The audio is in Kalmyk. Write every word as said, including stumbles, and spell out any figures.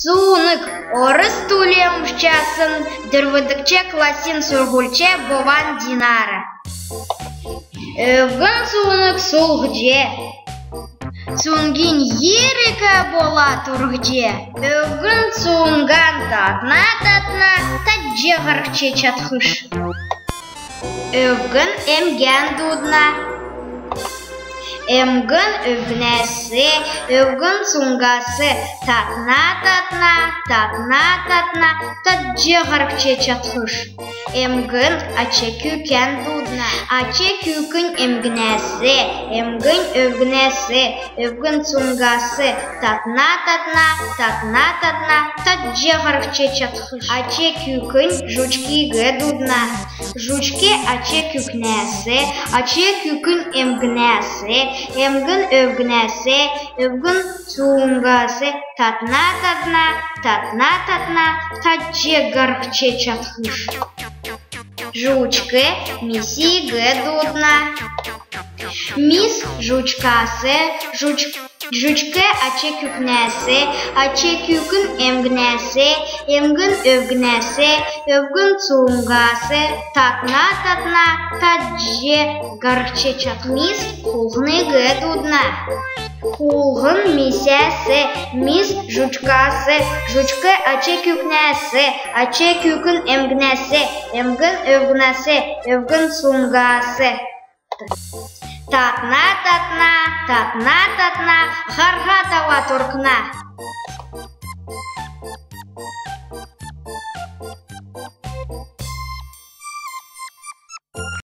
Цуунг. Орс тууль омшчасн дөрвдгч классин сурһульч Бован Динара. Өвгн цуунг сулдхҗ, цунгинь йир ик болад урһҗ, өвгн цуунган татна-татна тадҗ һарһҗ чадхш. Өвгн эмгән дуудна. Эмгн өвгнәс, өвгн цуунгас татна-татна, татна-татна тадҗ һарһҗ чадхш. Эмгн ач күүкән дуудна. Ач күүкнь эмгнәс, эмгнь өвгнәс, өвгн цуунгас татна-татна, татна-татна тадҗ һарһҗ чадхш. Ач күүкнь жучкиг дуудна. Жучк ач күүкнәс, ач күүкнь эмгнәс, эмгн өвгнәс, өвгн цуунгас татна-татна, татна-татна тадҗ һарһҗ чадхш. Жучк мисиг дуудна. Мис жучкас, жуч-, жучк ач күүкнәс, ач күүкн эмгнәс, эмгн өвгнәс, өвгн цуунгас татна-татна тадҗ һарһҗ чадхш. Мис хулһниг дуудна. Хулһн мисәс, мис жучкас, жучк ач күүкнәс, ач күүкн эмгнәс, эмгн өвгнәс, өвгн цуунгас татна-татна, татна-татна һарһад авад оркна.